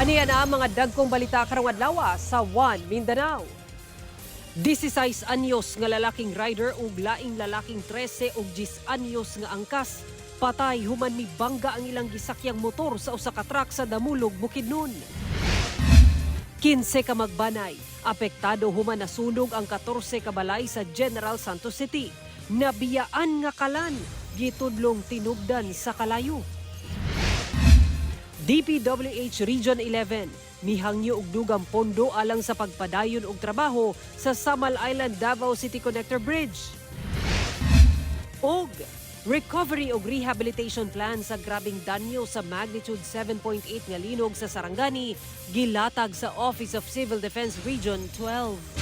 Aniya na ang mga dagkong balita karong adlaw sa One Mindanao. 16 anyos nga lalaking rider ug laing lalaking 13 ug 10 anyos nga angkas patay human mibangga ang ilang gisakyang motor sa usa ka truck sa Damulog, Bukidnon. 15 ka magbanay, apektado human nasunog ang 14 ka balay sa General Santos City. Nabiyaan nga kalan, gitudlong tinubdan sa kalayo. DPWH Region 11 mihangyo og dugang pondo alang sa pagpadayon og trabaho sa Samal Island Davao City Connector Bridge. Og recovery og rehabilitation plan sa grabeng danyo sa magnitude 7.8 nga linog sa Sarangani gilatag sa Office of Civil Defense Region 12.